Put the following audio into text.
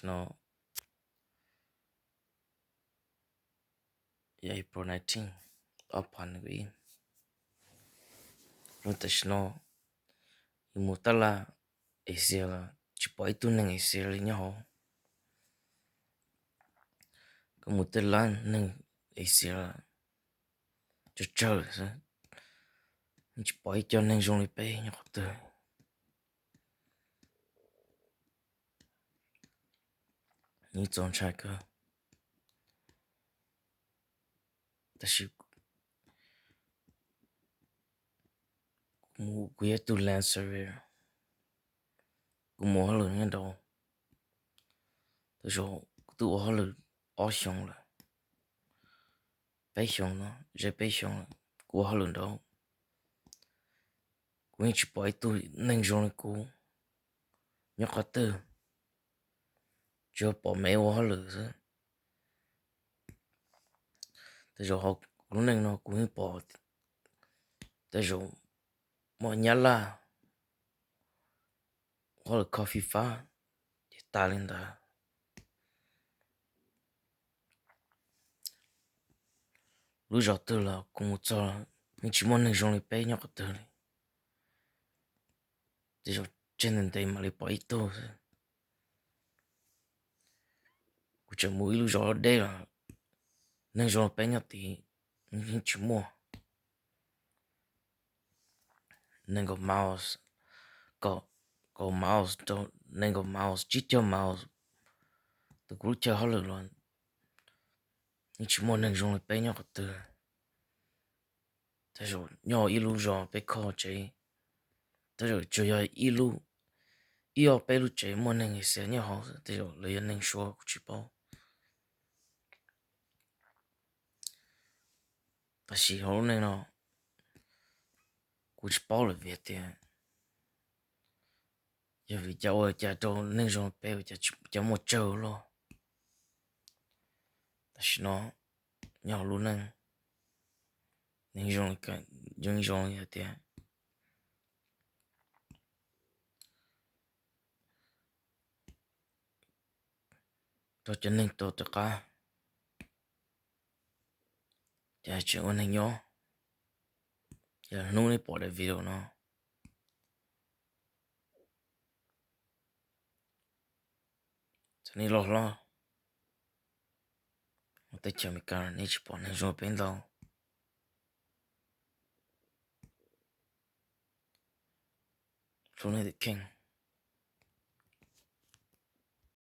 no yog April nineteen, ob phav nees nkaum ib. Lub tam sim no yus mus taj laj Asia los tsis pom ib tug neeg Asia li nyob hauv. Koj mus tej lab neeg Asia los tsawg tsawg xwb, yeej tsis pom ib co neeg zoo li peb nyob qhov twg. Yeej txaus ntshai kawg. Tab sis kuv yog ib tug land surveyor, kuv mus ua hauj lwm nyob nraud, tej zaum kuv twb ua hauj lwm ob xyoos lawm, peb xyoos no, ze peb xyoos lawm kuv ua hauj lwm nraud, kuv yeej tsis pom ib tug neeg zoo li kuv nyob qhov twg, tsuas yog pom me ua hauj lwm xwb. Tej zaum hauv kuv lub neej no kuv yeej pom, tej zaum muaj nyab laj ua hauj lwm kho fij fab ces tas li ntawd. Lub zos twg los kuv mus txog yeej tsis muaj neeg zoo li peb nyob qhov twg li. Tej zaum tseg ntev ntev mam li pom ib tug xwb. Kuv tseem mus ib lub zos deb los neeg zoo li peb nyob tid yeej tsis muaj. Nees nkaum miles, kaum miles rau nees nkaum miles, tsib caug miles, tus kuv lub chaw hauj lwm los yeej tsis muaj neeg zoo li peb nyob qhov twg. Tej zaum nyob ib lub zos peb kho tsev, tej zaum tsuas yog ib ob peb lub tsev muaj neeg Asia nyob hauv, tej zaum lawv yog neeg Suav kuv tsis paub. Tab sis hauv lub neej no kuv tsis paub lawm vim tias yog vim cas ua cas rau neeg zoo peb ua cas muaj tsawg luaj. Tam sim no nyob hauv lub neej, neeg zoo zoo li hais tias rau cov neeg tuag rov qab, ces tseem ua neeg nyob. Yog hnub nej pom daim video no, txawm nej loj hlob, teb chaws Amelikas nej tsis pom neeg zoo peb ntau, hlub nej tus kheej.